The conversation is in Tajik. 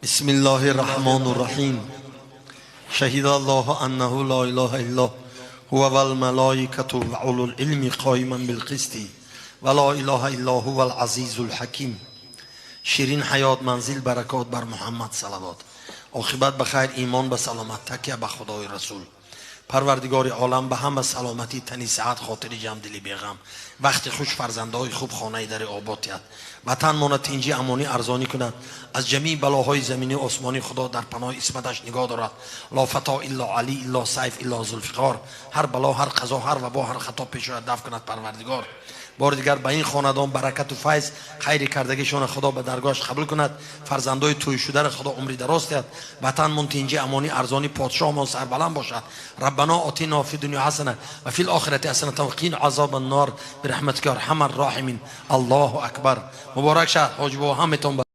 بسم الله الرحمن الرحیم. شهد الله انه لا اله الا هو والملائكة وأولو العلم قائما بالقسط ولا اله الا هو العزیز الحکیم. شیرین حیات، منزل برکات، بر محمد صلوات، оқибат ба хайр, имон ба саломат, такя ба худои расул. Парвардигори олам, ба ҳама саломатӣ, тани сиҳат, хотири ҷамъ, дили беғам, вақти хуш, фарзандҳои хуб, хонаи дари обод диҳад, ватанмона тинҷӣ, амонӣ арзонӣ кунад. Аз ҷамии балоҳои заминӣ, осмонӣ Худо дар паноҳи исматаш нигоҳ дорад. Ло фато илло Алӣ, илло Сайф, илло Зулфиқор. Ҳар бало, ҳар қазо, ҳар вабо, ҳар хато пешояд, дафт кунад Парвардигор. Бори дигар ба ин хонадон баракату файз, хайри кардагишона Худо ба даргоҳаш қабул кунад. Фарзандои тӯйшударо Худо умри дароз диҳад. Ватанмон тинҷӣ, амонӣ арзонӣ, подшоҳмон сарбаланд бошад. Раббано отино фи дунё ҳасана ва фил охирати ҳасанатан ва қина азобан нор бирахматика арҳамар роҳимин. Аллоҳу акбар. Муборак шад, ҳоҷи бобо, ҳаматон.